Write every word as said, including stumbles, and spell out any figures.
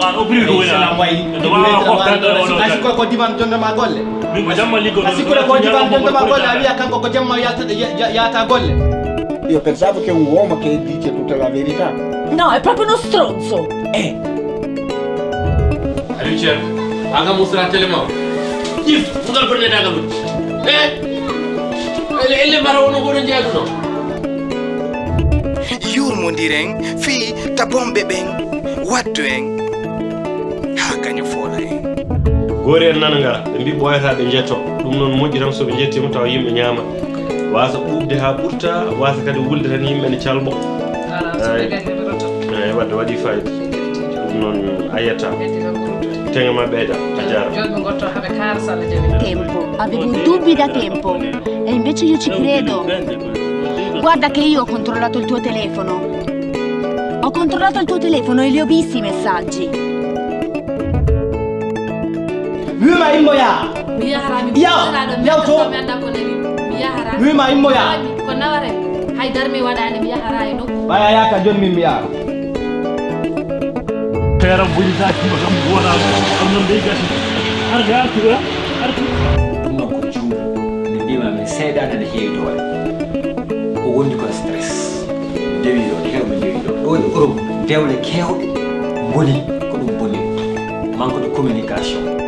An o privé ko woni an. Salam way. Ɗum wawa hokkande o ɗo. Asi ko ko divan jonde ma golle. Min ko jamma liggo. Asi ko ko divan jonde ma golle, a wiya kanko ko jamma yalta yata golle. Io pensavo che un uomo che dice tutta la verità. No, è proprio uno stronzo. Eh. Aliou Thiam, aga musra telema. Jif, mugal bonne daga mun. Eh? Elle elle mara wono gono jeeguno. Yurmondiren fii tabomɓe ɓen waddu en haa gaño foola en. Goori en nana ngara, ɓe mbii ɓooyataa ɓe njetto. Ɗum noon moƴƴi tan so ɓe njettiima tawa yimɓe ñaama. Waasa ɓuuɓde haa ɓurta, waasa kadi wulde tan yimɓe ne calɓo. Eey, wadde waɗi fayida. Ɗum noon a yetta. Teŋe ma ɓeyda. A jaara. Tempo, avevo dubbi da tempo. E invece io ci credo. Guarda che io ho controllato il tuo telefono. Ho controllato il tuo telefono e li ho visti i messaggi. Wima immoya. Mi yahara mi. Yaw. Yaw to. Mi anda ko nani. Mi yahara. Wima immoya. Ko naware. Hay darmi wadani mi yahara e nokku. Baya yaka jon min mi yahara. Feeram bonitaaki ma kam wona am non dey gasi. Ar ga artu ga artu. Ɗum noon ko juumɗo. Nde mbima min seydaade ne heewi doole. O wondi ko stress. Dewi ɗo, heewɓe dewi ɗo. Ɗo e Europe, dewle keewɗe ngoni ko ɗum boni. Manque de communication.